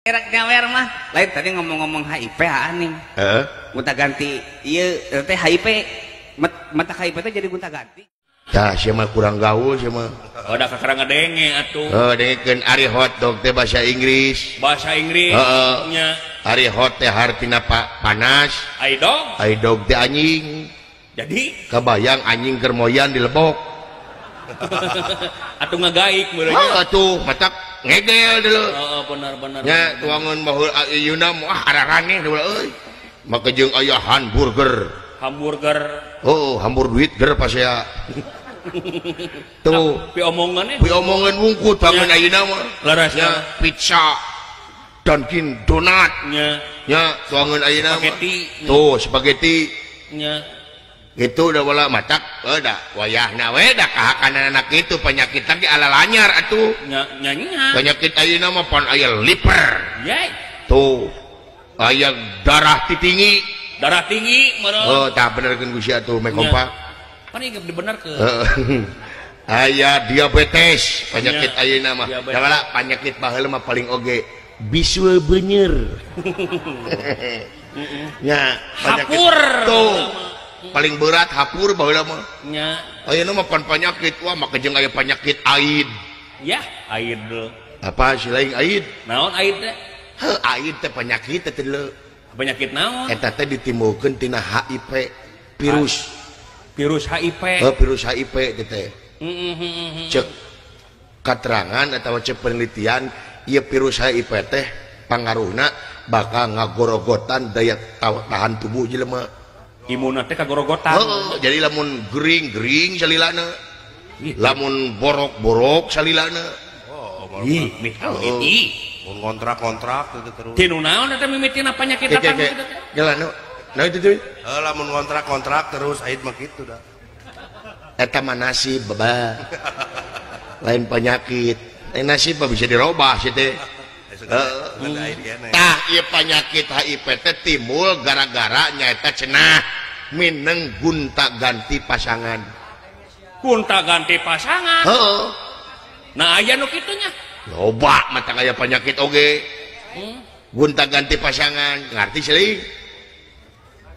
Rek nyawer mah lain tadi ngomong-ngomong HIV aning. Heeh. Gonta ganti ieu teh HIV mata HIV teh jadi gonta ganti. Tah sia mah kurang gaul sia mah. Oh da kakara ngadenge atuh. Heuh dengekeun ari hotdog teh bahasa Inggris. Bahasa Inggris. Heeh. Nya. Ari hot teh hartina panas. Ai dog. Ai dog teh anjing. Jadi kabayang anjing keur moyan dilebok. Atuh ngagaik meureun. Heuh atuh matak ngegel dulu. Heeh bener-bener. Nya tuangan baheul ayeuna mah araraneh dulu euy. Make jeung aya hamburger. Hamburger. Oh, hambur duit ger pas ya. Tuh, pi omongan pi omongan wungkut bangun ayeuna mah. Leres nya pizza. Dunkin Donat nya. Nya tuangan ayeuna mah. Spaghetti. Tuh, spaghetti. Nya. Itu udah wala matak udah wayahna we da kahakanan anak itu penyakit lagi ala lanyar atuh. Nya nya nya. Penyakit ayeuna mah pan aya liver. Yai. Tuh aya darah tinggi. Darah tinggi meureun. Oh, tah benerkeun ku sia atuh meh kompak. Pan ieu dibenerkeun. Aya diabetes penyakit ayeuna mah. Da wala penyakit baheula mah paling oge bisul beunyer. Nya penyakit hapur. Tuh. Paling berat hapur baheula mah. Nya. Ayeuna mah pan penyakit wah make jeung aya penyakit AIDS. Yah, AIDS. Apa sih lain AIDS? Naon AIDS teh? Heuh, AIDS teh penyakit teh leu. Penyakit naon? Eta teh ditimbulkeun tina HIV virus. Virus HIV. Heuh, virus HIV teh teh. Cek katerangan atawa cek penelitian ieu virus HIV teh pangaruhna bakal ngagorogotan daya tahan tubuh jelema. Imunna teh kagorogotan. Heeh, jadi lamun gering-gering salilana. Lamun borok-borok salilana. Oh, ih, mihal ih. Mun kontrak-kontrak gitu terus. Tinu naon eta mimitina penyakit datang kitu teh? Gelah nu. Naon itu teh? Heuh, lamun kontrak-kontrak terus ait mah kitu da. Eta mah nasib, Baba. Lain penyakit. Lain nasib mah bisa dirobah sih teh. Tah ieu penyakit HIV teh timbul gara-gara nyaeta cenah mineng gonta ganti pasangan. Gonta ganti pasangan. Heeh. Nah aya nu kitu nya. Loba mata aya penyakit oge. Gonta ganti pasangan, ngarti seling.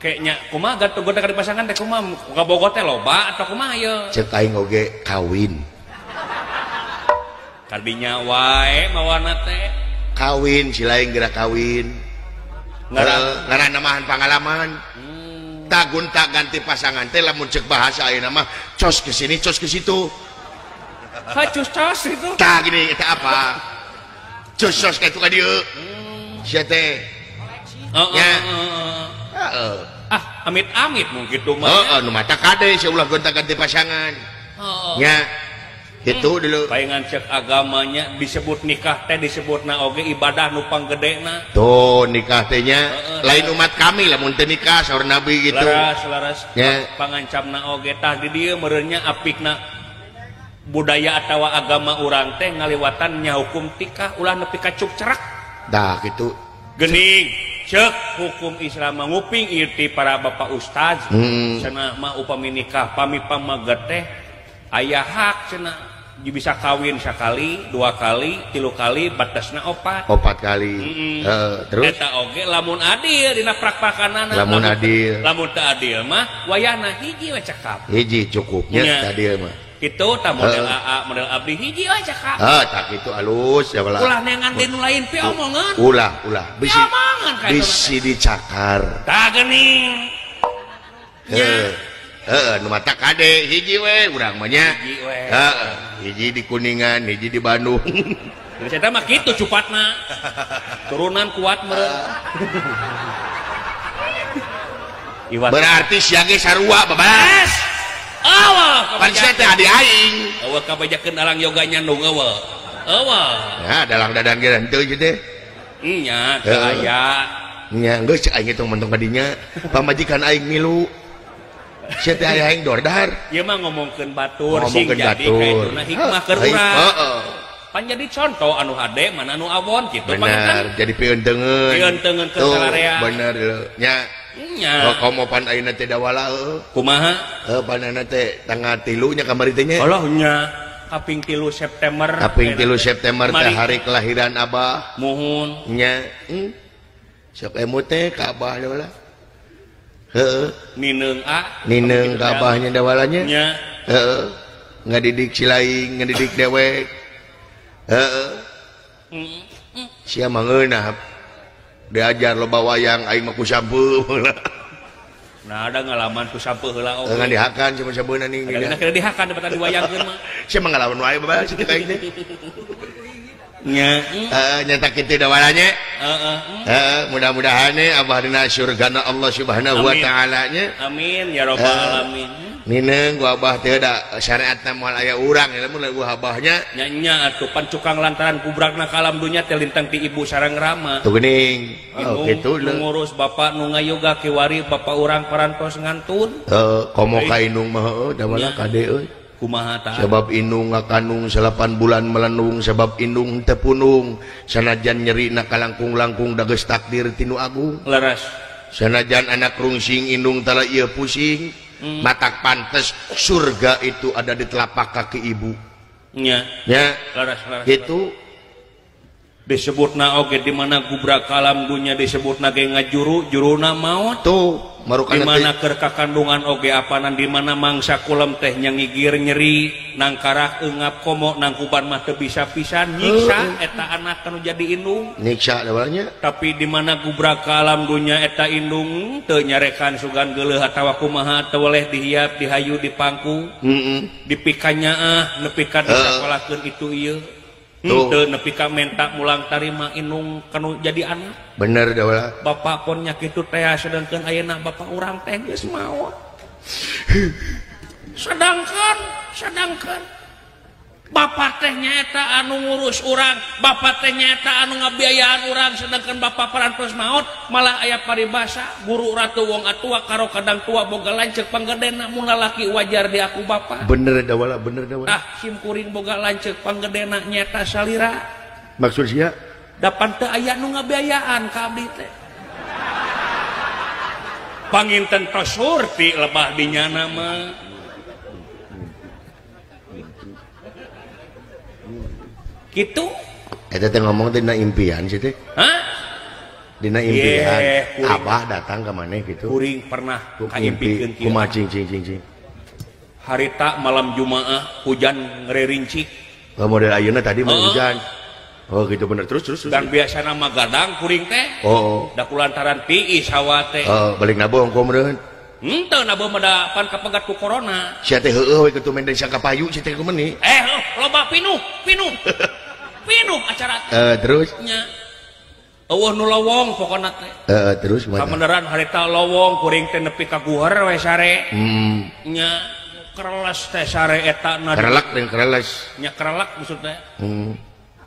Kayaknya kumaha gonta ganti pasangan teh kumaha kabogoh teh loba atau kumaha ieu? Ceuk aing oge kawin. Kadinya wae mawana teh. Kawin si lain gerak kawin ngaran namahan pengalaman. Tak gonta ganti pasangan teh lamun cek bahasa ayeuna mah cos ke sini cos ke situ. Ha cos cos itu. Tah gini eta apa? Cos cos ka itu ka dieu. Sia teh. Heeh. Heeh. Ah amit-amit mun kitu mah. Heeh nu mata kade sia ulah gonta ganti pasangan. Heeh. Nya. Itu dulu. Palingan cek agamanya disebut nikah teh disebutna oge ibadah nu panggedena. Tuh nikah teh nya lain umat kami lamun teu nikah saur nabi gitu. Laras laras nya pangancamna oge tah di dieu meureun nya apikna budaya atawa agama urang teh ngaliwatan nya hukum tikah ulah nepi ka cuk cerak. Tah kitu. Geuning cek hukum Islam nguping ieu ti para bapak ustaz. Cenah mah upami nikah pami pamaget teh aya hak cenah bisa kawin sekali, dua kali, tilu kali, batasna opat. Opat kali. Terus? Eta oge lamun adil dina prak-prakanana. Lamun adil. Lamun teu adil mah wayahna hiji we cekap. Hiji cukupnya adil mah. Kitu tah model AA, model abdi hiji we cekap. Heuh, tah kitu alus ya wala. Ulah neangan deui nu lain pi omongan. Ulah, ulah. Bisi bisi dicakar. Tah geuning. Heuh. Heeh, nu mata kade hiji we urang mah nya. Hiji we. Heeh, hiji di Kuningan, hiji di Bandung. Jadi eta mah kitu cupatna. Turunan kuat meureun. Berarti sia ge sarua babas. Eueuh, pan sia teh adi aing. Eueuh kabajakeun dalang yoga nyandung eueuh. Eueuh. Ya, dalang dadan ge henteu ieu teh. Nya, teu aya. Nya geus aing tong mentong ka dinya. Pamajikan aing milu. Sia teh aya aing dordar. Ieu mah ngomongkeun batur sing jadi kaituna hikmah keur urang. Heeh. Pan jadi contoh anu hade mana anu awon kitu. Bener, jadi pieunteueun. Pieunteueun keur sararea. Bener leu nya. Nya. Oh, komo pan ayeuna teh dawala heueuh. Kumaha? Heuh panana teh tanggal 3 nya kamari teh nya. Allah nya. Kaping 3 September. Kaping 3 September teh hari kelahiran Abah. Muhun. Nya. Sok emut teh ka Abah lah. Heeh. Nineung a. Nineung ka Abahnya dawalanya. Nya. Heeh. Ngadidik si laing, ngadidik dewek. Heeh. Sia mah ngeunah. Diajar loba wayang aing mah ku sampeu. Nah, ada ngalaman ku sampeu heula oge. Ngan dihakan cuma sampeuna ning. Ada kira dihakan dapatan diwayangkeun mah. Sia mah ngalaman wae bae situ ka aing teh. Nya. Heeh, nyata kitu dawalanya. Heeh. Heeh, mudah-mudahan Abah dina surgana Allah Subhanahu wa taala nya. Amin ya rabbal alamin. Nineung ku Abah teh da syariatna moal aya urang lamun eueuh Abahnya. Nya nya atuh pan cukang lantaran kubrakna ka alam dunya teh lintang ti ibu sareng rama. Tuh geuning. Oh kitu nu ngurus bapak nu ngayoga kiwari bapak urang parantos ngantun. Heuh, komo ka indung mah heueuh dawala kade euy. Kumaha tah? Sebab indung ngakanung 8 bulan melenung sebab indung teu punung sanajan nyerina kalangkung-langkung da geus takdir tinu agung. Leres. Sanajan anak rungsing indung tala ieu pusing. Matak pantes surga itu ada di telapak kaki ibu. Nya. Nya. Leres, leres. Gitu. Disebutna oge di mana gubrak alam dunya disebutna ge ngajuru juruna maot. Tuh, di mana keur kakandungan oge apanan di mana mangsa kulem teh nya ngigir nyeri nangkarak eungap komo nangkuban mah teu bisa pisan nyiksa eta anak anu jadi indung. Nyiksa dawalnya. Tapi di mana gubrak alam dunya eta indung teu nyarekan sugan geuleuh atawa kumaha teu weleh dihiap dihayu dipangku. Heeh. Dipikanyaah nepi ka disakolakeun itu ieu. Teu nepi ka menta mulang tarima indung kanu jadi anak. Bener dawala. Bapak pon nya kitu teh sedangkeun ayeuna bapak urang teh geus maot. Sedangkan bapak teh nyaeta anu ngurus urang, bapak teh nyaeta anu ngabiayaan urang, sedangkan bapak parantos maot malah aya paribasa guru ratu wong atua karo kadang tua boga lanceuk panggedena mun lalaki wajar di aku bapak. Bener dawala, bener dawala. Ah, sim kuring boga lanceuk panggedena nyaeta salira. Maksud sia? Dapan teu aya nu ngabiayaan ka abdi teh. Panginten tos surti lebah di nyana mah. Gitu. Eta teh ngomong dina impian sih teh. Hah? Dina impian. Abah datang ka maneh gitu. Kuring pernah kaimpikeun kieu. Kumaha cing cing cing cing. Harita malam Jumaah hujan ngererincik. Oh, model ayeuna tadi mah hujan. Oh gitu bener terus terus. Dan biasana mah gadang kuring teh. Oh. Da kulantaran tiis hawa teh. Oh, balik nabung ku meureun. Henteu nabung mah da pan kapegat ku corona. Sia teh heueuh we kitu mendeng sangka payu sia teh kumeni. Eh, loba pinuh, pinuh. Pinuh acara teh. Terus nya. Eueuh nu lowong pokona teh. Terus kumaha? Kabeneran harita lowong kuring teh nepi ka guher we sare. Nya kereles teh sare eta na. Kerelek jeung kereles. Nya kerelek maksudna.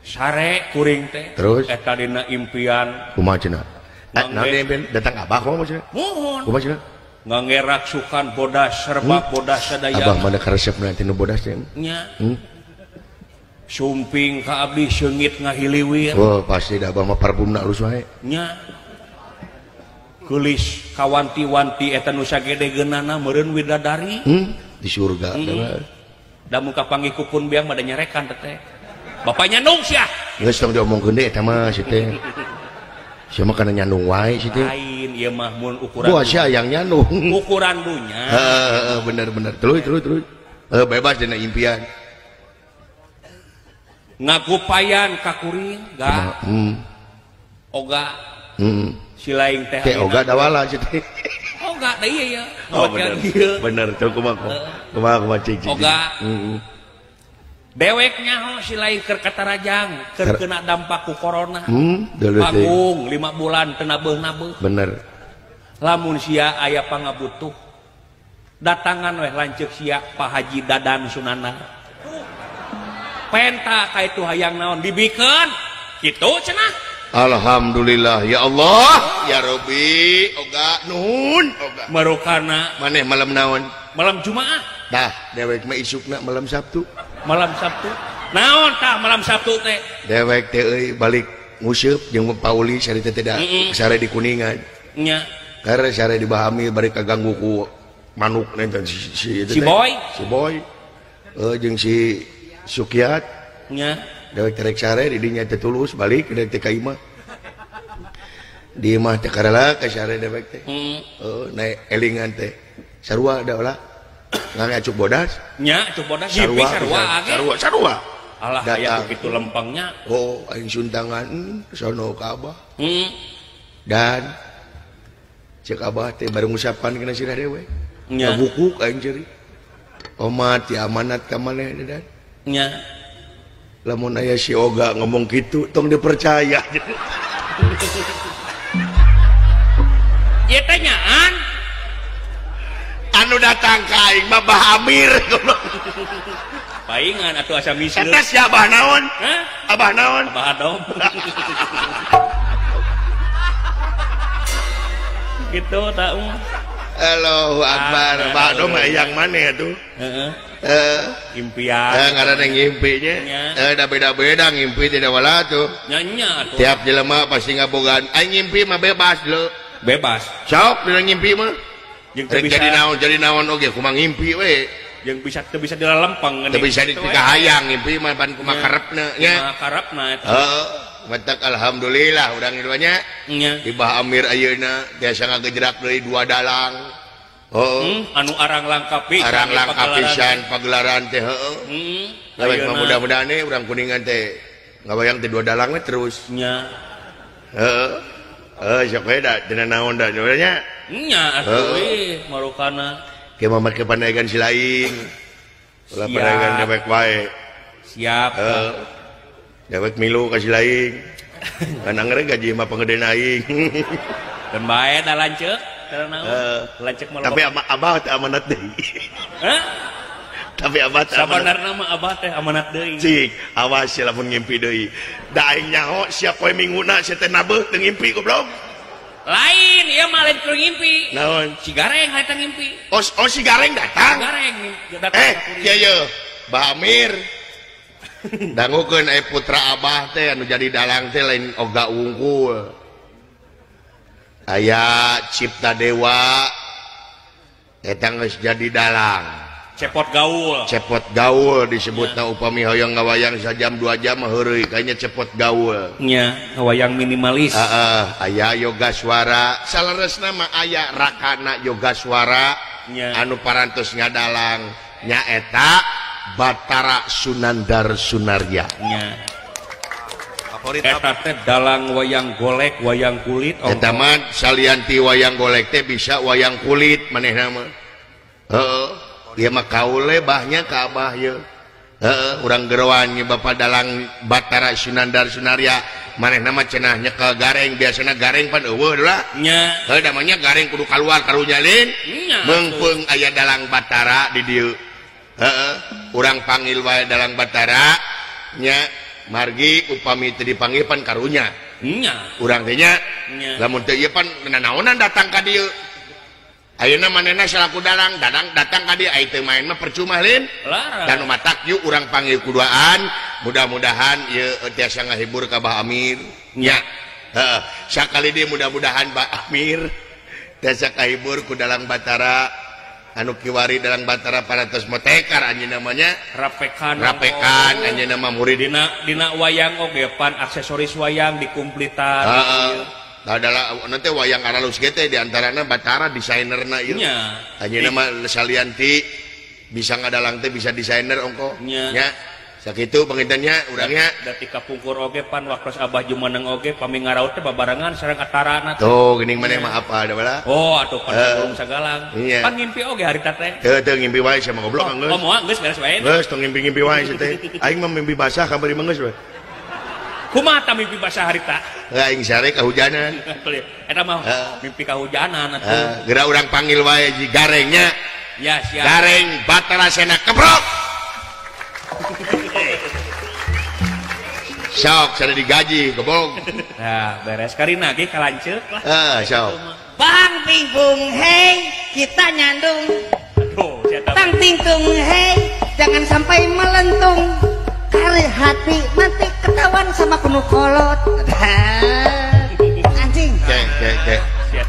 Sare kuring teh. Terus eta dina impian. Kumaha cenah? Naon impian datang abah kumaha maksudna? Muhun. Kumaha cenah? Ngangge raksukan bodas serba bodas sadaya. Abah mana karesepna tinu bodas teh? Nya. Sumping ka abdi seungit ngahiliwir. Oh, pasti da abah mah parfumna alus wae. Nya. Geulis kawanti-wanti eta nu sagede geunana meureun widadari. Di surga. Da mun kapanggih ku pun biang mah da nyarekan teh. Bapaknya nyandung sia. Geus tong diomongkeun deui eta mah si teh. Sia mah kana nyandung wae si teh. Lain ieu mah mun ukuran. Wah, sia yang nyandung. Ukuran dunya. Heeh, bener bener. Terus terus terus. Bebas dina impian. Ngagupayan ka kuring ga. Oga. Si laing teh. Teh oga dawala si teh. Oga da ieu ya. Oh, bener. Bener tuh kumaha kumaha kumaha cing. Oga. Dewek nyaho si lain keur katarajang keur kena dampak ku corona. Panggung 5 bulan teu nabeuh-nabeuh. Bener. Lamun sia aya pangabutuh datangan weh lanceuk sia Pak Haji Dadan Sunandar. Penta ka itu hayang naon dibikeun kitu cenah. Alhamdulillah ya Allah ya Rabbi oga nuhun oga. Marukana maneh malam naon? Malam Jumaah. Dah dewek mah isukna malam Sabtu. Malam Sabtu. Naon tah malam Sabtu teh? Dewek teh euy balik nguseup jeung Pauli sare teh da sare di Kuningan. Nya. Karena sare di Bahamil bari kaganggu ku manuk nenten si Si Boy. Si Boy. Jeung si Sukiat nya dewek terek sare di dinya teh tulus balik dewek teh ka imah. Di imah teh karela ka sare dewek teh. Heeh, naik elingan teh. Sarua da olah. Ngan acuk bodas. Nya acuk bodas sarua sarua sarua sarua. Alah aya kitu lempengnya. Oh, aing suntangan sono ka abah. Dan cek abah teh baru ngusapan kana sirah dewek. Nya bukuk aing ceri. Omat ya amanat ka maneh dan. Nya. Lamun aya si Oga ngomong kitu tong dipercaya. Ieu teh nyaan anu datang ka aing mah Bah Amir. Paingan atuh asa misleuk. Eta si Abah naon? Hah? Abah naon? Abah Adom. Gitu tak Allahu Akbar. Abah Adom mah yang mana atuh? Heeh. Impian. Ngaranna ngimpi nya. Da beda-beda ngimpi teh da wala tuh. Nya nya atuh. Tiap jelema pasti ngabogaan. Aing ngimpi mah bebas leu. Bebas. Sok dina ngimpi mah. Jeung teu bisa jadi naon oge kumaha ngimpi we. Jeung bisa teu bisa dilalempeng teu bisa dikahayang ngimpi mah pan kumaha karepna nya. Kumaha karepna eta. Heeh. Matak alhamdulillah urang nya. Di Bah Amir ayeuna tiasa ngagejrak deui dua dalang. Heeh. Anu arang langka pisan. Arang langka pisan pagelaran teh heeh. Heeh. Mudah-mudahan we urang Kuningan teh ngawayang teh dua dalang we terus. Nya. Heeh. Sok we da dina naon da nya. Nya atuh we marukana. Ke mah make panaegan si lain. Ulah panaegan dewek wae. Siap. Dewek milu ka si lain. Kan angger gaji mah panggedean aing. Dan bae da lanceuk, teu naon. Lanceuk mah. Tapi abah teh amanat deui. Hah? Tapi abah teh sabanarna mah abah teh amanat deui. Cik, awas sia lamun ngimpi deui. Da aing nyaho sia poe minguna sia teh nabeuh teu ngimpi goblok. Lain, ieu mah lain keur ngimpi. Naon? Si Gareng hayang ngimpi. Oh, si Gareng datang. Gareng datang. Kieu ye, Bah Amir. Dangukeun aya putra abah teh anu jadi dalang teh lain oga wungkul. Aya Cipta Dewa eta geus jadi dalang. Cepot gaul. Cepot gaul disebutna upami hoyong ngawayang sajam 2 jam mah heureuy kayaknya cepot gaul. Nya, ngawayang minimalis. Heeh, aya yoga suara. Saleresna mah aya rakana yoga suara anu parantos ngadalang nyaeta Batara Sunandar Sunarya. Nya. Eta teh dalang wayang golek, wayang kulit. Eta mah salianti wayang golek teh bisa wayang kulit manehna mah. Heeh. Ieu mah kaule bahnya ka abah ieu. Heeh, urang geroan ieu Bapak dalang Batara Sunandar Sunarya. Manehna mah cenah nyekel gareng, biasana gareng pan eueuh lah. Nya. Heuh da mah nya gareng kudu kaluar karunya lin. Meungpeung aya dalang Batara di dieu. Heeh, urang panggil wae dalang Batara nya margi upami teu dipanggil pan karunya. Nya. Urang teh nya. Lamun teu ieu pan nanaonan datang ka dieu. Ayeuna manehna salaku dalang, dadang datang ka dieu ai teu main mah percuma lin. Dan matak yuk urang panggil kuduaan, mudah-mudahan ieu tiasa ngahibur ka Bah Amir. Nya. Heeh, sakali deui mudah-mudahan Bah Amir tiasa kahibur ku dalang Batara anu kiwari dalang Batara parantos motekar anjeunna mah nya. Rapekan. Rapekan anjeunna mah murid dina wayang oge pan aksesoris wayang dikumplitan. Heeh. Adalah nanti wayang aralus ge teh diantarana Batara desainerna ieu. Anjeunna mah salianti bisa ngadalang teh bisa desainer ongko. Nya. Sakitu pangintennya urangnya. Da ti kapungkur oge pan waktos Abah jumeneng oge pami ngaraut teh babarengan sareng atarana. Tuh geuning maneh mah apa da bala. Oh atuh pan burung sagalang. Pan ngimpi oge harita teh. Teu teu ngimpi wae sia mah goblok geus. Oh moal geus beres wae. Geus tong ngimpi-ngimpi wae sia teh. Aing mah mimpi basah kamari mah geus we. Kumaha ta mimpi basah harita? Aing sare kahujanan. Eta mah mimpi kahujanan atuh. Geura urang panggil wae ji garengnya. Ya siap. Gareng Batara Sena kebrok. Sok sada digaji goblok. Nah, beres karina ge kalanceuk lah. Heeh, sok. Bang pingpung hei, kita nyandung. Aduh, Tang tingtung hei, jangan sampai melentung. Kari hati nanti ketahuan sama penuh kolot. Anjing. Cek.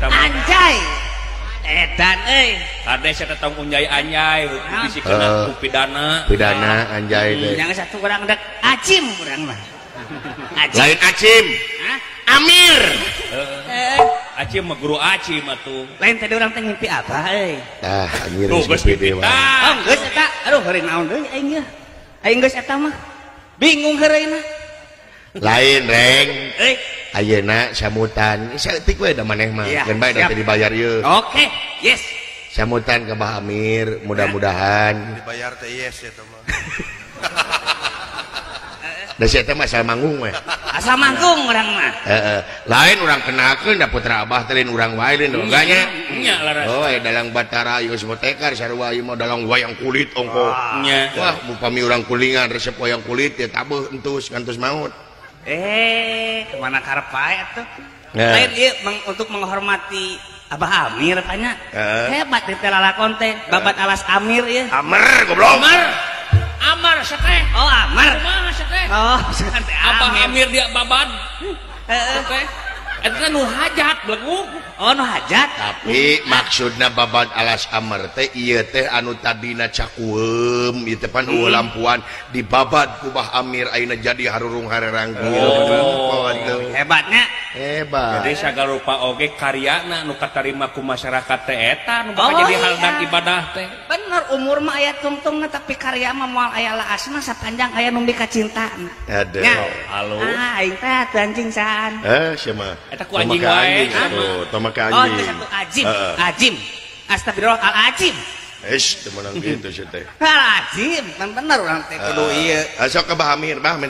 Anjay. Edan euy. Ade saya tong unjai anjay bisi kena ku pidana. Pidana anjay teh. Yang satu urang dek acim urang mah. Acim. Lain acim. Hah? Amir. Acim mah guru acim atuh. Lain tadi urang teh ngimpi apa euy? Tah anjir geus ngimpi wae. Oh geus eta. Aduh heureuy naon deui aing ye. Aing geus eta mah. Bingung heureuyna. Lain reng. Euy. Ayeuna samutan saeutik we da maneh mah. Keun bae da teh dibayar ieu. Oke, yes. Samutan ke Bah Amir, mudah-mudahan dibayar teh yes eta mah. Da si eta mah asal manggung we. Asal manggung urang mah. Heeh. Lain urang kenakeun da putra Abah teh lain urang wae lain enggak nya. Nya laras. Oh, dalang Batara ieu Smotekar sarua ieu mah dalang wayang kulit ongko. Nya. Wah, upami urang kulingan resep wayang kulit ya tabeuh entus ngantos maut. Kemana karep wae atuh. Lain ieu untuk menghormati Abah Amir tanya. Hebat di lalakon teh, babat alas Amir ya. Amer goblok. Amar. Amar seteh. Oh, Amar. Kumaha seteh? Oh, seteh. Abah Amir dia babad. Heeh. Eta nu hajat belegu. Oh, nu hajat. Tapi maksudna babad alas Amar teh ieu teh anu tadina cakueum ieu teh pan eueuh lampuan dibabad ku Bah Amir ayeuna jadi harurung harerang. Oh, hebatnya. Hebat. Jadi sagala rupa oge karyana nu katarima ku masyarakat teh eta nu bakal jadi hal dan ibadah teh. Bener umur mah aya tungtungna tapi karya mah moal aya laasna sapanjang aya nu mikacintana. Aduh. Halo. Ah, aing teh atuh anjing sahan. Sia mah. Eta ku anjing wae. Tuh, tong make anjing. Oh, itu satu ajim. Ajim. Astagfirullah al ajim. Eish, teu meunang kitu sia teh. Al ajim, pan bener urang teh kudu ieu. Sok ka Bah Amir, Bah Amir.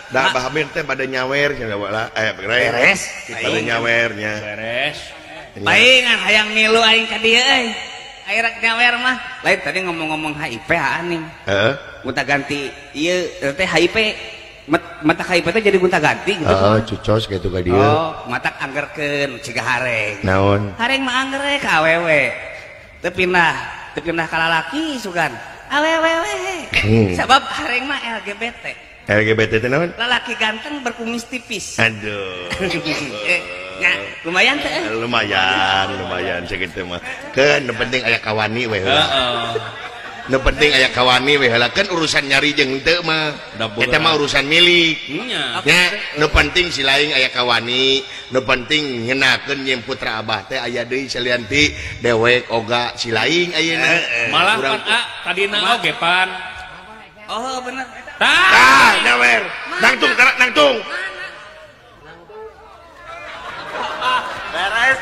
Da Bah Amir teh bade nyawer cenah lah. Beres. Bade nyawernya. Beres. Paingan hayang milu aing ka dieu euy. Aing rek nyawer mah. Lain tadi ngomong-ngomong HIV aning. Heeh. Gonta ganti ieu teh HIV mata HIV teh jadi gonta ganti gitu. Heeh, cucos kitu ka dieu. Oh, matak anggerkeun ciga hareng. Naon? Hareng mah angger we ka awewe. Teu pindah ka lalaki sugan. Awewe we. Sabab hareng mah LGBT. LGBT teh naon? Lalaki ganteng berkumis tipis. Aduh. Nya, lumayan teh. Lumayan sakitu mah. Keun nu penting aya kawani we heula. Heeh. Nu penting aya kawani we heula kan urusan nyari jeung henteu mah. Eta mah urusan milik. Nya, nu penting si laing aya kawani, nu penting ngenakeun jeung putra Abah teh aya deui salian ti dewek oga si laing ayeuna. Malah pan a tadina oge pan. Oh, bener. Tah, nyawer. Nangtung, nangtung. Beres.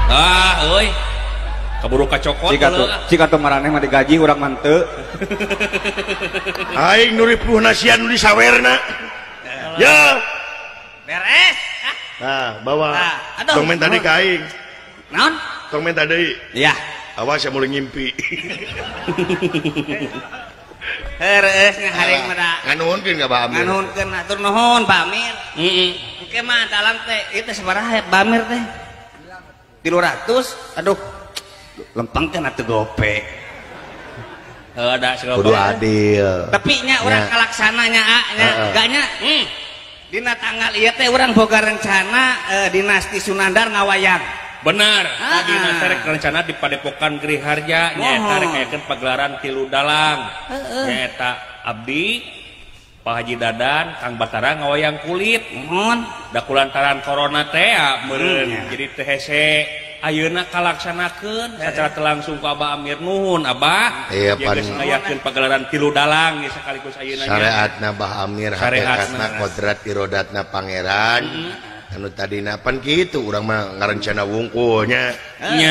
Ah, euy. Kaburu kacokot. Cika tuh maraneh mah digaji urang mah henteu. Aing nu ripuh nasian nu disawerna. Ya. Beres. Nah, bawa. Tong men tadi ka aing. Naon? Tong men tadi. Iya. Awas ya mulai ngimpi. Heres ngahareng mah da. Nganuhunkeun ka Bah Amir. Nganuhunkeun hatur nuhun Bah Amir. Heeh. Engke mah dalam teh ieu teh sabaraha Bah Amir teh? 300. Aduh. Lempeng teh atuh gope. Heuh da segala kudu adil. Tapi nya urang kalaksananya a nya enggak nya. Dina tanggal ieu teh urang boga rencana dinasti Sunandar ngawayang. Benar, tadi rek rencana di Padepokan Griharja nyaeta rek ngayakeun pagelaran tilu dalang. Nyaeta abdi, Pak Haji Dadan, Kang Batara ngawayang kulit. Mohon da kulantaran corona teh meureun jadi teh hese ayeuna kalaksanakeun sacara teu langsung ku Abah Amir nuhun Abah. Iya pan ngayakeun pagelaran tilu dalang sekaligus ayeuna nya. Syariatna Bah Amir hakikatna kodrat irodatna pangeran. Anu tadina pan kitu urang mah ngarencana wungkulnya.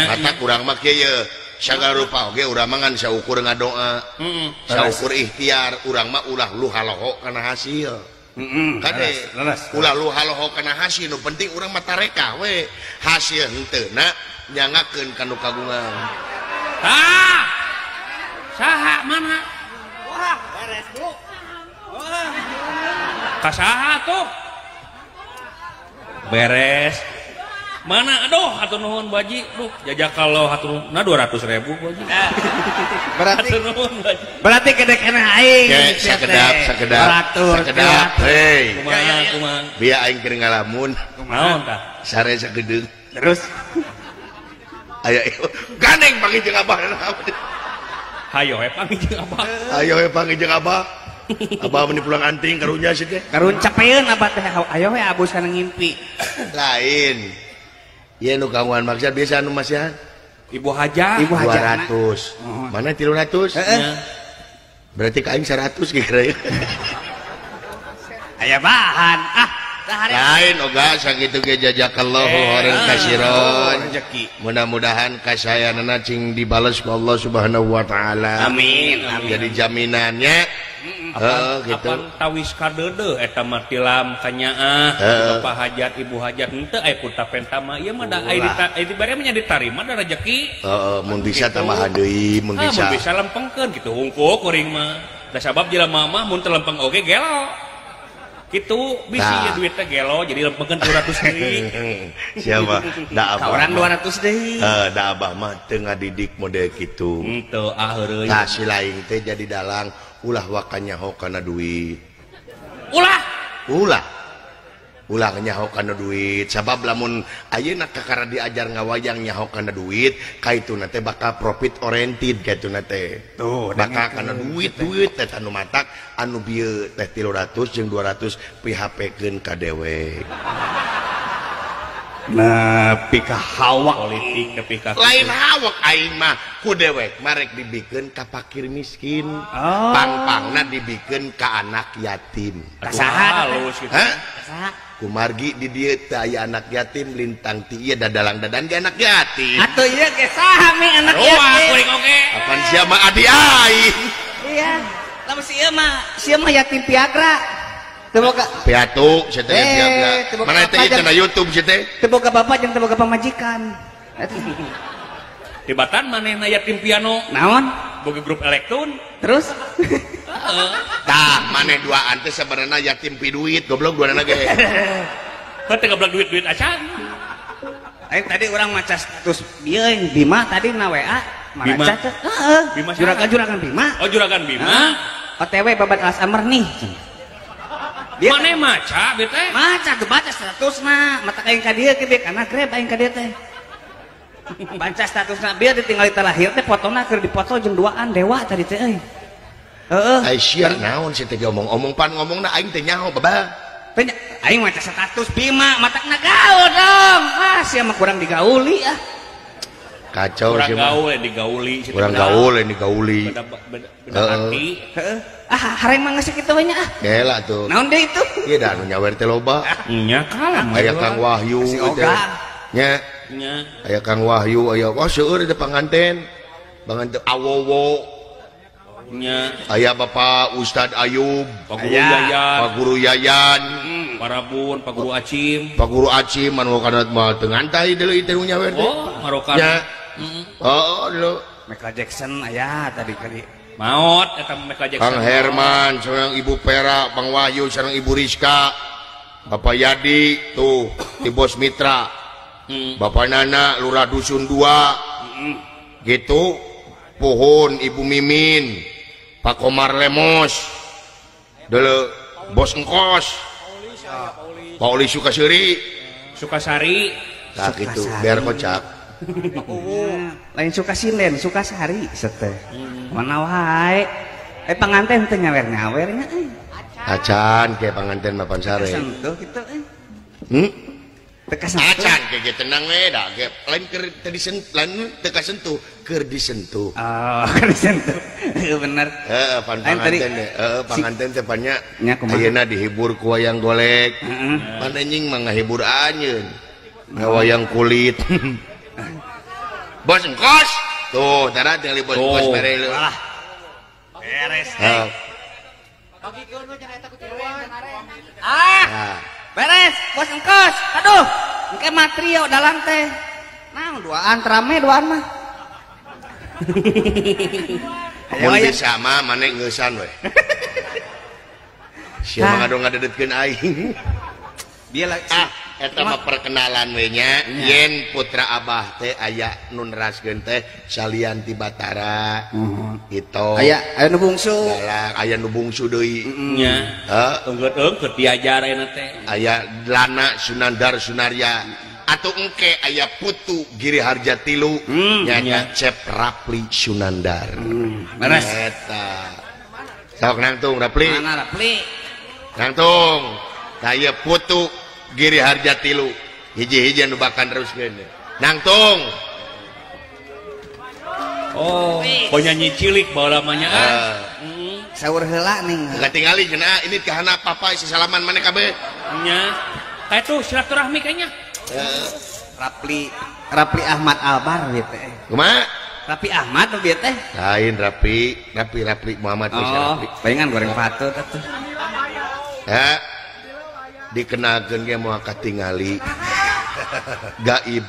Matak urang mah kieu ye sagala rupa oge urang mah ngan saukur ngadoa. Saukur ikhtiar urang mah ulah lu haloho kana hasil. Kade ulah lu haloho kana hasil nu penting urang mah tarekah we. Hasil henteuna nyangakeun ka nu kagungan. Tah. Saha mana? Wah, beres dulu. Wah. Ka saha tuh? Beres. Mana aduh hatur nuhun baji duh jajakallah hatur nuhun nah 200.000 baji. Berarti nuhun baji. Berarti gede keneh aing. Sakedap sakedap sakedap. Hei. Kumaha kumaha. Biar aing keur ngalamun. Naon tah? Sare sagedeung. Terus aya gandeng panggih jeung abah. Hayo we panggih jeung abah. Hayo we panggih jeung abah. Abah meni pulang anting karunya sih teh. Karun capeun abah teh ayo we abus kana ngimpi. Lain. Ieu nu gangguan maksiat biasa anu masihan. Ibu hajah. Ibu hajah 200. Mana 300? Heeh. Berarti ka aing 100 kira-kira. Aya bahan. Ah, lain oga sakitu ge jazakallahu khairan katsiran. Mudah-mudahan kasayanana cing dibales ku Allah Subhanahu wa taala. Amin. Amin. Jadi jaminannya heeh gitu. Apan tawis kadeudeuh eta mah tilam kanyaah bapak hajat ibu hajat henteu aya punta penta mah ieu mah da aya dibere mah nya ditarima da rejeki. Heeh, mun bisa tambahan deui, mun bisa. Mun bisa lempengkeun kitu hungkul kuring mah. Da sabab jelema mah mun teu lempeng oge gelo. Gitu bisi ya duitnya gelo jadi lempengkeun 200 deui. Siapa? Da abah. Ka urang 200 deui. Heeh, da abah mah teu ngadidik model kitu. Henteu ah heureuy. Tah si laing teh jadi dalang ulah waka nyaho kana duit. Ulah. Ulah. Ulah nyaho kana duit sabab lamun ayeuna kakara diajar ngawayang nyaho kana duit kaituna teh bakal profit oriented kaituna teh. Tuh, bakal kana duit duit teh anu matak anu bieu teh 300 jeung 200 PHP-keun ka dewek. Nepi ka hawak politik nepi ka lain hawak aing mah ku dewek marek dibikeun ka fakir miskin. Oh. Pang-pangna dibikeun ka anak yatim. Ka saha halus kitu. Hah? Saha? Kumargi di dieu teh aya anak yatim lintang ti ieu dadalang dadan ge anak yatim. Atuh ieu ge saha mi anak yatim? Kuring oge. Apan sia mah adi aing. Iya. Lamun si ieu mah, sia mah yatim piagra. Teu boga piatu sia teh piagra. Mana teh ieu na YouTube sia teh? Teu boga bapak jeung teu boga pamajikan. Tibatan manehna yatim piano. Naon? Boga grup elektron. Terus? Heeh. Tah, maneh duaan teh sabenerna yatim pi duit, goblok duanana ge. Heuh teh goblok duit-duit acan. Aing tadi urang maca status bieu Bima tadi na WA, maca teh. Heeh. Juragan-juragan Bima. Oh, juragan Bima. OTW babat alas amer nih. Maneh maca bieu teh? Maca tuh baca statusna, mata aing ka dieu ge kana Grab aing ka dieu teh. Baca statusna bieu ditinggali terakhir teh fotona keur dipoto jeung duaan dewa tadi teh euy. Heeh. Ai sia naon sih teh omong-omong pan ngomongna aing teh nyaho babah. Teh aing maca status Bima matakna gaul dong. Ah sia mah kurang digauli ah. Kacau kurang sih mah. Gaul digauli sih. Kurang gaul digauli. Beda hati. Heeh. Ah hareng mah geus kitu we nya ah. Gela tuh. Naon deui itu? Ieu da anu nyawer teh loba. Nya kalah aya Kang Wahyu teh. Nya. Nya. Aya Kang Wahyu aya wah seueur teh panganten. Panganten awowo. Nya. Aya Bapak Ustad Ayub, Pak Guru Yayan, Pak Guru Yayan, Parabun, Pak Guru Acim. Pak Guru Acim anu kana mah teu ngantai deui teh nu nyawer teh. Oh, marokan. Nya. Oh, deui. Michael Jackson aya tadi kali. Maot eta Michael Jackson. Kang Herman sareng Ibu Pera, Bang Wahyu sareng Ibu Rizka, Bapak Yadi tuh di Bos Mitra. Bapak Nana Lurah Dusun 2. Gitu. Pohon Ibu Mimin, Pak Komar Lemos, dulu Bos Engkos, Pak Oli Sukaseri, Sukasari, nah gitu, biar kocak. Lain Sukasilen, Sukasari, sete. Mana wae, panganten teh nyawer-nyawernya. Acan kayak panganten mapan sare. Sentuh gitu, Acan kayak tenang we da ge lain keur teu disentuh, lain teu kasentuh, keur disentuh. Oh, keur disentuh. Heeh bener. Heeh, pan panganten teh. Heeh, panganten teh pan nya ayeuna dihibur ku wayang golek. Pan anjing mah ngahibur anjeun. Ngawayang kulit. Bos engkos. Tuh, tara tinggal bos engkos mere leuh. Walah. Beres. Pagikeun we cenah eta ku tiluan. Ah. Beres, bos engkos. Aduh, engke mah trio dalang teh. Nah, duaan terame duaan mah. Mun bisa mah maneh ngeusan we. Sia mah ngadong ngadedetkeun aing. Bieu ah, Eta mah perkenalan we nya yen putra abah teh aya nu neraskeun teh salian ti Batara. Gitu. Aya aya nu bungsu. Aya nu bungsu deui. Nya. Heeh, enggeut-enggeut diajar ayeuna teh. Aya Lana Sunandar Sunarya atau engke aya Putu Giri Harja Tilu nyaeta Cep Rapli Sunandar. Beres. Eta. Sok nangtung Rapli. Mana Rapli? Nangtung. Tah ieu Putu Giri Harja Tilu hiji-hiji anu bakal neruskeun. Nangtung. Oh, penyanyi cilik baheula mah nya. Saur heula ning. Katingali cenah ini kahana papa sasalaman maneh kabeh. Nya. Ka itu silaturahmi kayaknya. Rapli Rapli Ahmad Albar ieu teh. Kumaha? Rapi Ahmad ieu teh. Lain Rapi, Rapi Rapli Muhammad oh, Rapi. Palingan goreng patut atuh. Ha. Dikenalkeun ge moal katingali. Gaib.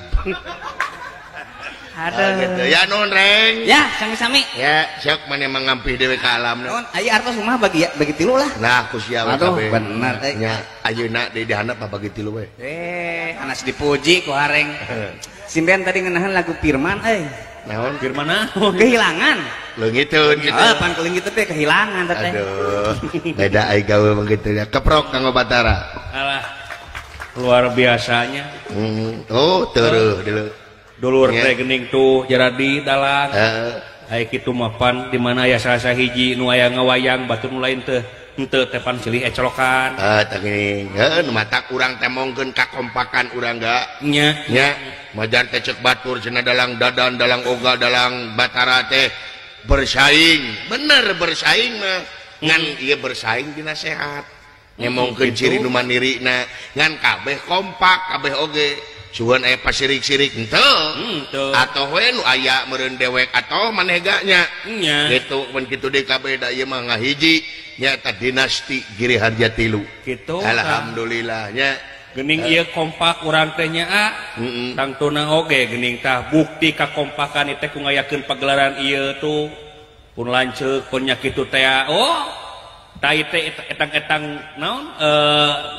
Aduh. Gitu. Ya nuhun Reng. Ya, sami-sami. Ya, sok maneh mangampih dewe ka alamna. Nuhun, aya artos mah bagi bagi tilu lah. Nah, ku sia we kabeh. Bener teh. Nya, ayeuna di handap bagi tilu we. Anas dipuji ku Hareng. Sinden tadi ngenahan lagu Firman euy. Naon Firman naon? Kehilangan. Leungiteun kitu. Heeh, pan leungiteun teh kehilangan teh. Aduh, beda ai gawe mah kitu ya. Keprok kanggo Batara. Alah. Luar biasanya. Oh, tereuh deuleu. Dulur teh geuning tuh jaradi dalang. Heeh. Aya kitu mah pan di mana aya salah sahiji nu aya ngawayang batur nu lain teh henteu teh pan silih ecolokan. Heuh tah geuning. Heuh nu matak urang teh mongkeun kakompakan urang ga. Nya. Nya. Majar teh ceuk batur cenah dalang dadan dalang oga dalang Batara teh bersaing. Bener bersaing mah. Ngan ieu bersaing dina sehat. Nyemongkeun ciri nu mandirina ngan kabeh kompak kabeh oge. Sugan aya pasirik-sirik henteu. Atau we nu aya meureun dewek atau maneh ga nya. Kitu mun kitu deui kabeh da ieu mah ngahiji nyaeta dinasti Giri Harja Tilu. Kitu. Alhamdulillah nya. Geuning ieu kompak urang teh nya a. Tangtuna oge geuning tah bukti kakompakan teh ku ngayakeun pagelaran ieu tuh pun lanceuk pun nya kitu teh. Oh, tah ieu teh etang-etang naon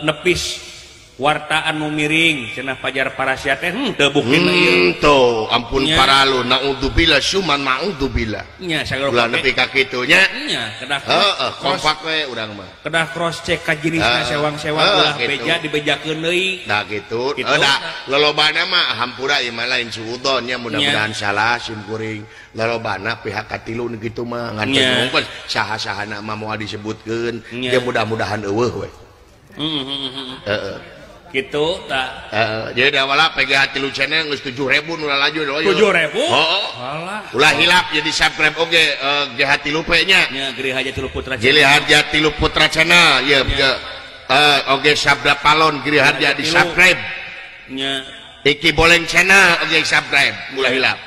nepis warta anu miring cenah Pajar Parasya teh teu buktina ieu. Tuh, ampun paralu naudzubillah suman naudzubillah. Nya sagala ulah nepi ka kitu nya. Nya kedah heeh kompak we urang mah. Kedah cross check ka jenisna sewang-sewang ulah beja dibejakeun deui. Nah kitu. Heuh da lolobana mah hampura ieu mah lain suudzon nya mudah-mudahan salah sim kuring. Lolobana pihak katilu nu kitu mah ngan teu saha-sahana mah moal disebutkeun. Ge mudah-mudahan eueuh we. Heeh. Gitu tak. Jadi awalnya PGH Tilu channel geus 7.000 nu laju 7.000. Heeh. Ulah hilap jadi subscribe oge GH Tilu P nya. Nya Giri Harja Tilu Putra. Giri Harja Tilu Putra channel ye oge Sabda Palon Giri Harja di subscribe. Nya. Iki Boleng channel oge subscribe ulah hilap.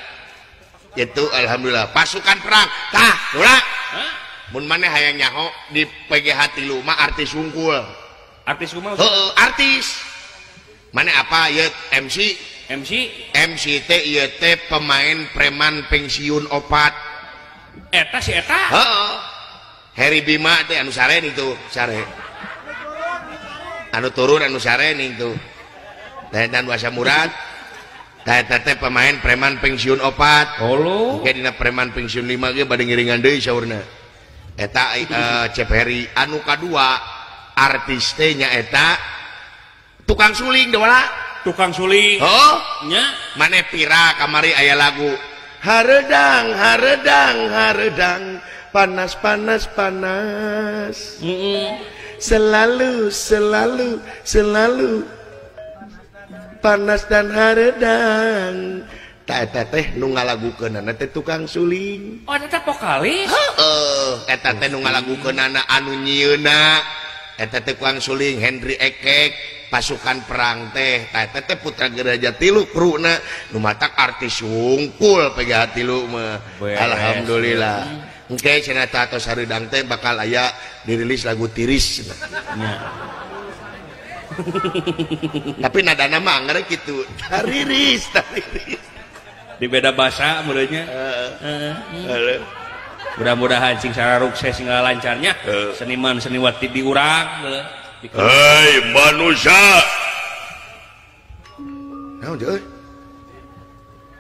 Itu alhamdulillah pasukan perang. Tah, ulah. Mun maneh hayang nyaho di PGH Tilu mah artis wungkul. Artis kumaha? Heeh, artis. Mana apa ya MC MC MC teh ieu teh pemain preman pensiun opat eta si eta heeh Heri Bima teh anu sare itu sare anu turun anu sare itu teh dan Wasa Murad teh teh pemain preman pensiun opat holo engke dina preman pensiun 5 ge bade ngiringan deui saurna eta Cep Heri anu kadua artis teh nya eta tukang suling dewala tukang suling oh nya maneh pira kamari aya lagu haredang haredang haredang panas panas panas selalu selalu selalu panas dan haredang ta eta teh nu ngalagukeunana teh tukang suling. Oh eta vokalis heeh eta teh nu ngalagukeunana anu nyieuna eta teh tukang suling Henry Ekek pasukan perang teh eta teh putra Geraja Tilu kruna nu matak artis wungkul PGH Tilu mah. Alhamdulillah engke cenah teh atos hareudang teh bakal aya dirilis lagu tiris nya. Tapi nadana mah anggar kitu tariris tariris di beda bahasa meureunnya. Heeh. Mudah-mudahan sing sararukses sing lancarnya seniman seniwati di urang. Hei manusia, Naon teh euy?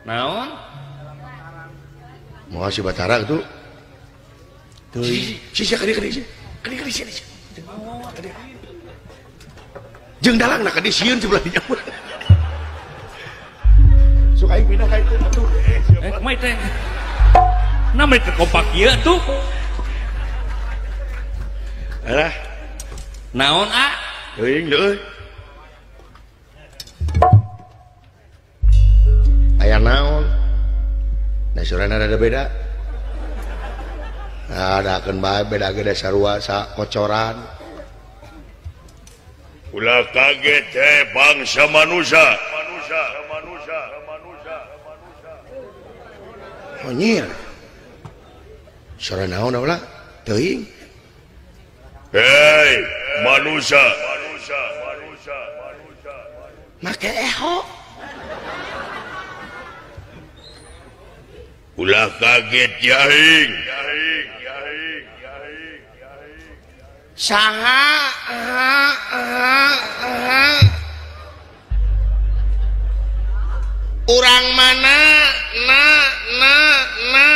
Naon? Moal si Batara kitu. Teuing. Si ka dieu ka dieu. Ka dieu ka dieu. Jeung dalangna ka dieu sieun sebelah dinya. Sok aing pindah ka itu atuh. Kumaha teh? Nah mereka kompak ieu tuh. Alah. Naon a? Teuing deui. Aya naon? Nah surana rada beda. Nah, adakeun bae beda ge sarua sakocoran. Ulah kaget teh bangsa manusia. Onyir. Suara naon ulah? Teuing. Hei, manusia. Make eho. Ulah kaget jaing. Saha urang mana na na na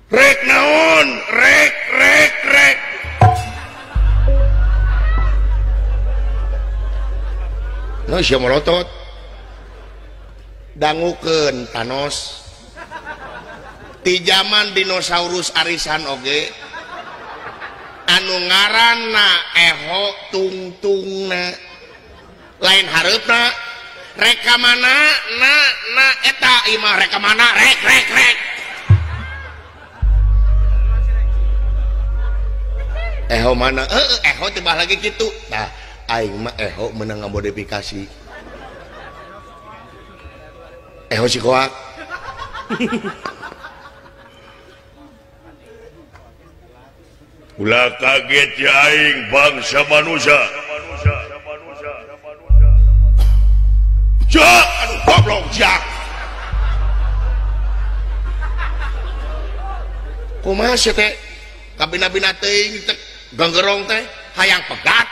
rek naon rek rek rek no sia molotot dangukeun Thanos ti zaman dinosaurus arisan oge anu ngaranna eho tungtungna lain hareupna rek ka mana na na eta imah rek ka mana rek rek rek eho mana eho tibah lagi kitu tah aing mah eho meunang ngamodifikasi eho si koak ulah kaget ya aing bangsa manusia. Jak, aduh goblok jak. Kumaha sih teh? Kabina-bina teuing teh ganggerong teh hayang pegat.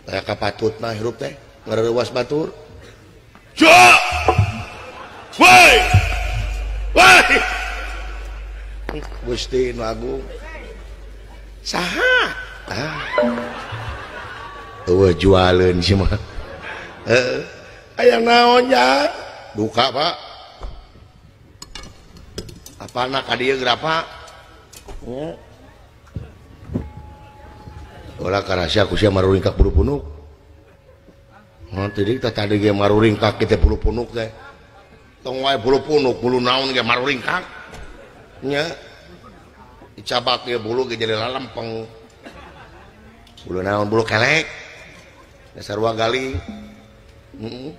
Aya kapatutna hirup teh ngareuwas batur. Jak. Woi. Woi. Gusti nu agung. Saha? Ah. Eueuh jualeun si mah. Heeh. Aya naon nya? Duka, Pak. Apana ka dieu gerapa? Nya. Ulah karasya ku sia maruringkak bulu punuk. Nah, tadi tadi ge maruringkak kita bulu punuk teh. Tong wae bulu punuk, bulu naon ge maruringkak. Nya. Dicabak ge bulu ge jadi lalempeng. Bulu naon bulu kelek. Dasar sarua galing. Heeh.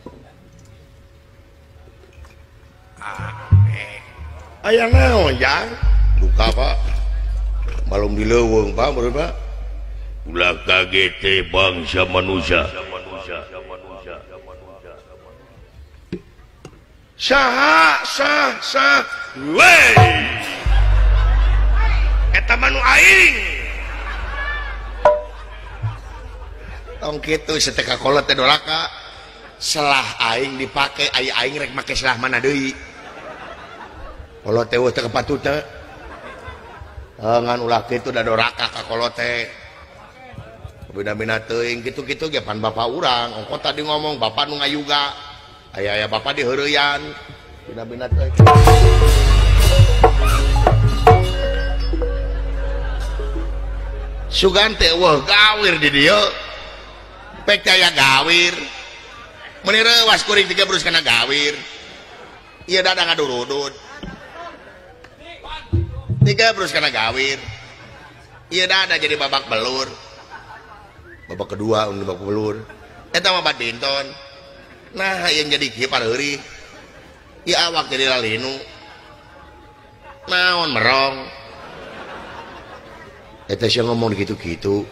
Aya naon jang? Duka, Pak. Malum di leuweung, Pak, baru Pak. Ulah kaget teh bangsa manusia. Saha sah sah. Weh. Eta mah nu aing. Tong kitu sateka kolot teh doraka. Selah aing dipake, aya aing rek make selah mana deui. Kolot teh teu kepatutna. Ngan ulah kitu da doraka ka kolot teh. Bina-bina teuing kitu-kitu ge pan bapak urang. Ongko tadi ngomong bapak nu ngayuga. Aya-aya bapak diheureuyan. Bina-bina teuing. Sugan teh eueuh gawir di dieu. Pek teh aya gawir. Meuni reuwas kuring tiga berus kana gawir. Ieu dada ngadurudud. Tiga berus kana gawir. Ieu dada jadi babak belur. Babak kedua untuk babak belur. Eta mah badminton. Nah, yang jadi kieu pareurih. Ieu awak jadi lalinu. Naon merong. Eta sia ngomong gitu-gitu.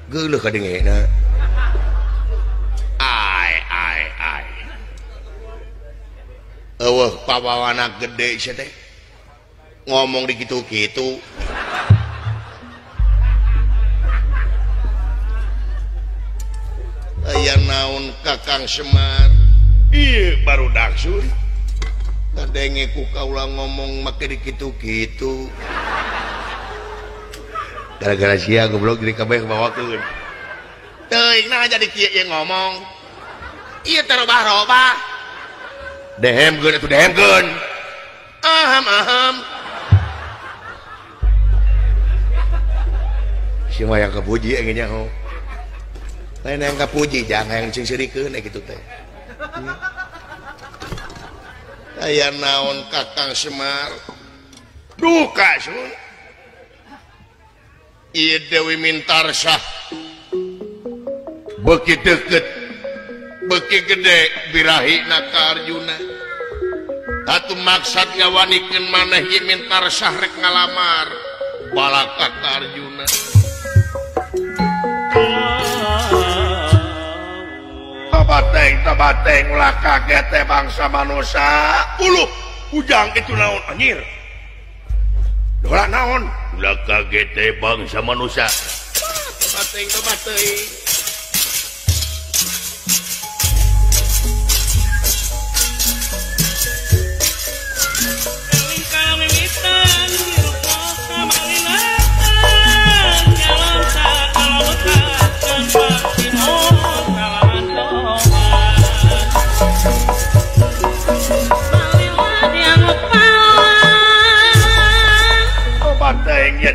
Geuleuh kadengena. Ai ai ai. Eueuh pawawana gede sia teh. Ngomong di gitu-gitu. Aya naon Kakang Semar? Ieu barudak Sun. Kadenge ku kaula ngomong make di kitu-kitu. Gara-gara sia goblok jadi kabeh bawakeun. Teuing nah jadi kieu ieu ngomong. Ieu teh robah-robah. Dehemkeun atuh dehemkeun. Aham aham. Si mah yang kapuji engge nyaho. Lain yang kapuji jangan yang cing sirikeun kitu teh. Aya naon Kakang Semar? Duka Sun. Ieu Dewi Mintarsah beuki deukeut beuki gede birahina ka Arjuna. Atuh maksad ngawanikeun maneh ieu Mintarsah rek ngalamar balaka ka Arjuna. Tobateng ulah kaget teh bangsa manusia. Uluh ujang itu naon anjir. Dola naon? Ulah kaget teh bangsa manusia. Tobateng tobateng.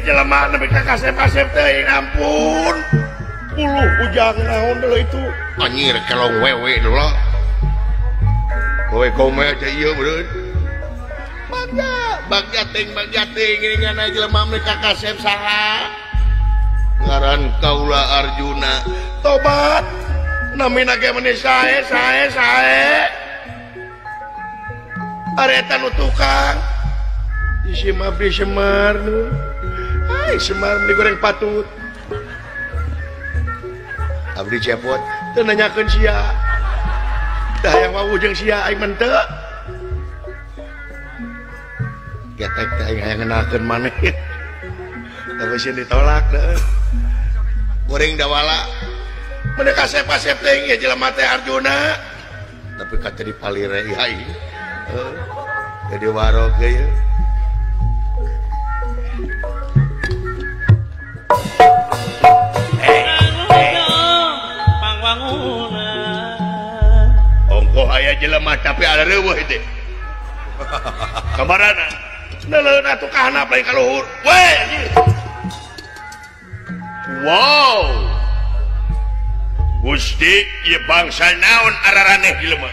Jelema nepi ka kasep-kasep teuing ampun. Uluh ujang naon deui itu? Anjir kelong wewe deui. Wewe kome aja ieu beureun. Bagja, bagja teuing geuningan jelema nepi ka kasep saha? Ngaran kaula Arjuna. Tobat. Namina ge meuni sae sae sae. Areta nu tukang. Isi mah abdi Semar nu. Hai Semar meni goreng patut. Abdi cepot teu nanyakeun sia. Tah hayang wawuh jeung sia aing mah teu. Getek teh aing hayang ngenakeun maneh. Tapi sieun ditolak deuh. Goreng dawala. Meni kasep-kasep teuing ieu jelema teh Arjuna. Tapi kata dipalire ieu aing. Jadi warog ge ieu. Ongkoh aya jelema tapi ada reueuh teh. Kamarana? Neuleun atuh ka handap lain ka luhur. We anjir. Wow. Gusti ieu bangsa naon araraneh jelema.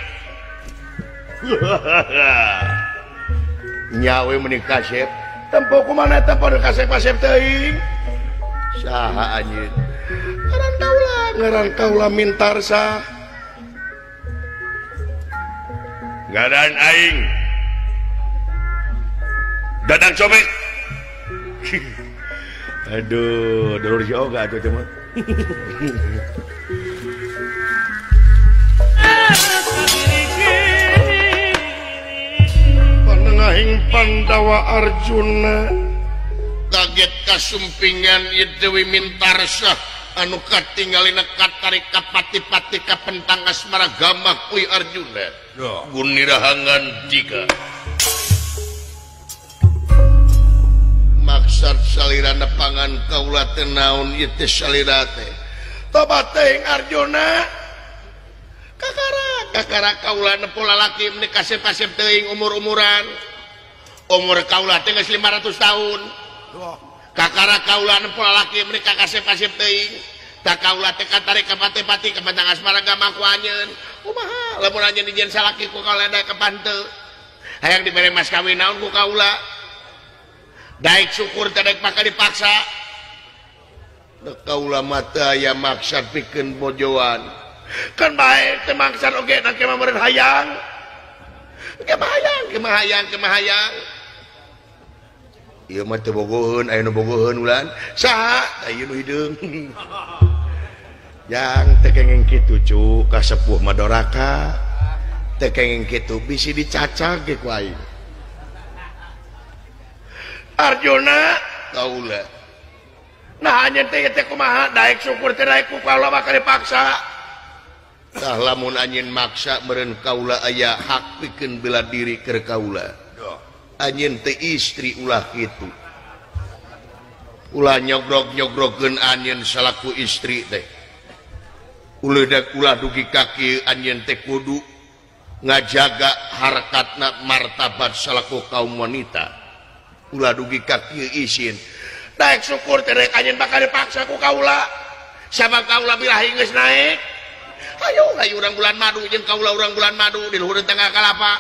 Nyawe meuni kasep. Tempo kumaha eta pada kasep-kasep teuing. Saha anjeun? Ngaran kaula, ngaran kaula Mintarsah. Ngaran aing Dadang Cobek. Aduh, dulur si Oga atuh teh mah. Panengahing Pandawa Arjuna kaget kasumpingan ieu Dewi Mintarsah anu katinggalina katarik ka pati-pati kapentang asmara gamah kuy Arjuna. Gunirahangan jika maksad salirana pangan kaula teh naon ieu teh salira teh. Tobat teuing Arjuna. Kakara kakara kaula nempo lalaki meuni kasep-kasep teuing umur-umuran. Umur kaula teh geus 500 tahun. Kakara kaula nempo lalaki meuni kasep-kasep teuing. Tak kaula teh katarik ka pati-pati ka pantang asmara gamah ku anjeun. Kumaha lamun anjeun dijieun salaki ku kaula da ka panteu. Hayang dibere mas kawin naon ku kaula. Daek syukur teh daek maka dipaksa. Da kaula mah teu aya maksad pikeun bojoan. Kan bae teh maksad oge na ke mah meureun hayang. Ke mah hayang, ke mah hayang, ke mah hayang. Ieu mah teu bogoheun, aya nu bogoheun ulan. Saha? Tah ieu nu hideung. Yang teu kenging kitu cu, ka sepuh mah doraka. Teu kenging kitu bisi dicacag ge ku aing. Arjuna kaula. Nah anjeun teh teh kumaha daek syukur teh daek ku kaula bakal dipaksa. Tah lamun anjeun maksa meureun kaula aya hak pikeun bela diri keur kaula. Anjeun teh istri ulah kitu. Ulah nyogrok-nyogrokkeun anjeun salaku istri teh. Ulah ulah dugi kaki anjeun teh kudu ngajaga harkatna martabat salaku kaum wanita. Ulah dugi kaki isin. Daek syukur teh rek anjeun bakal dipaksa ku kaula. Sabab kaula birahi geus naik. Ayo ayo urang bulan madu jeung kaula urang bulan madu di luhureun tangga kalapa.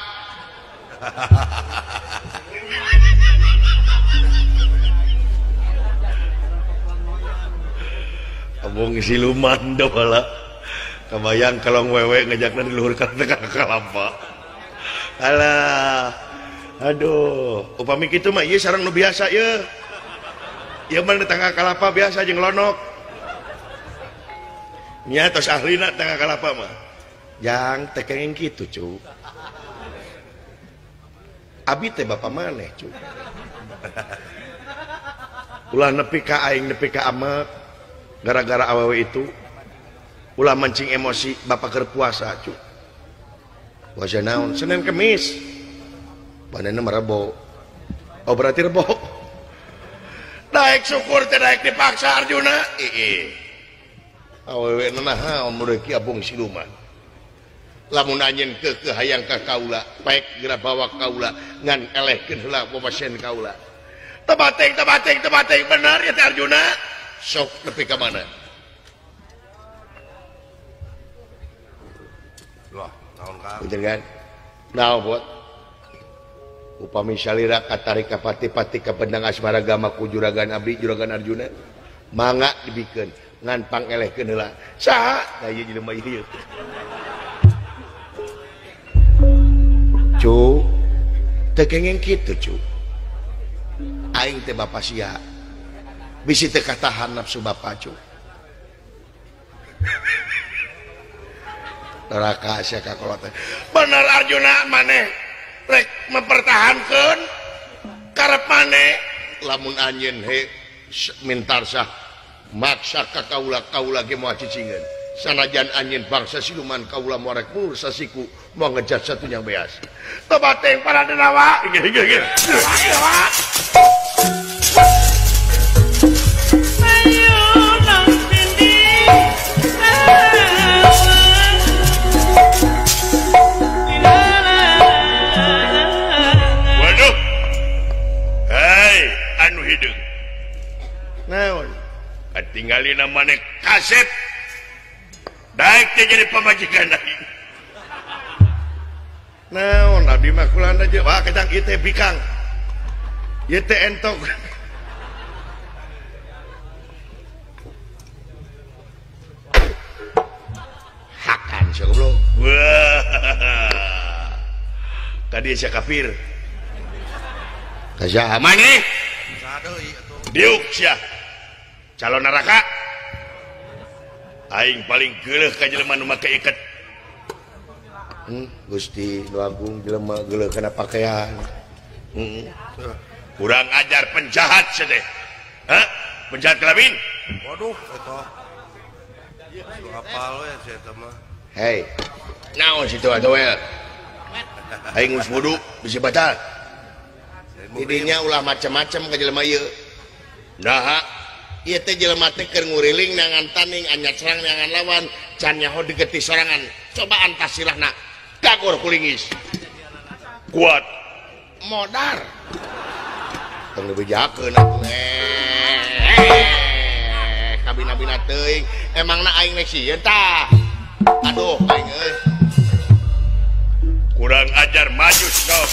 Abong siluman dola. Kebayang kalau wewe ngajakna di luhur tangga kalapa. Alah. Aduh, upami kitu mah ieu sareng nu biasa ieu. Ieu mah di tangga kalapa biasa jeung lonok. Nya tos ahlina tangga kalapa mah. Jang teh kenging kitu, cu. Abi teh bapa maneh, cu. Ulah nepi ka aing nepi ka amek gara-gara awewe itu. Ulah mancing emosi bapak keur puasa, cu. Puasa naon? Senin Kemis. Panena mah Rebo. Oh berarti Rebo. Daek syukur teh daek dipaksa Arjuna. Ih. Awewe naha meureun abong siluman. Lamun anjeun keukeuh hayang ka kaula, paek geura bawa kaula ngan elehkeun heula wawasen kaula. Tebating tebating tebating bener ya teh Arjuna. Sok nepi ka mana? Wah, naon ka? Punten kan? Naon buat? Upami salira katarik ka pati-pati ka pendang asmara gama ku juragan abdi juragan Arjuna, mangga dibikeun ngan pangelehkeun heula. Saha? Da ieu jelema ieu. Cu, teu kenging kitu, cu. Aing teh bapa sia. Bisi teu katahan nafsu bapa, cu. Neraka sia ka kolot teh. Bener Arjuna maneh rek mempertahankeun karep maneh lamun anjeun he mintarsah maksa ka kaula kaula ge moal cicingeun. Sanajan anjeun bangsa siluman kaula moal rek mulur sasiku moal ngejar satunya beas. Tobateng para denawa. Waduh. Hei, anu hideung. Naon? Katinggalina maneh kasep. Daek teh jadi pamajikan aing. Naon abdi mah kulana aja. Wah, kacang ieu teh bikang. Ieu teh entok. Hakan sia goblok. Wah. Tadi sia kafir. Ka saha maneh? Saha deui atuh. Diuk sia. Calon neraka. Aing paling geuleuh ka jelema nu make iket. Gusti nu agung jelema geuleuh kana pakaian. Kurang ajar penjahat sia teh. Hah? Penjahat kelamin? Waduh eta. Lu hafal we sia eta mah. Hei. Naon situ atuh we? Aing geus wudu bisi batal. Didinya ulah macam-macam ka jelema ieu. Naha? Ieu teh jelema teh keur nguriling nangan taning anyar serang nangan lawan can nyaho digeti sorangan. Coba antas silahna gagor kulingis. Kuat modar. Tong dibejakeun atuh. Kabina-bina teuing. Emangna aing rek sieun tah. Aduh aing euy. Kurang ajar maju kau.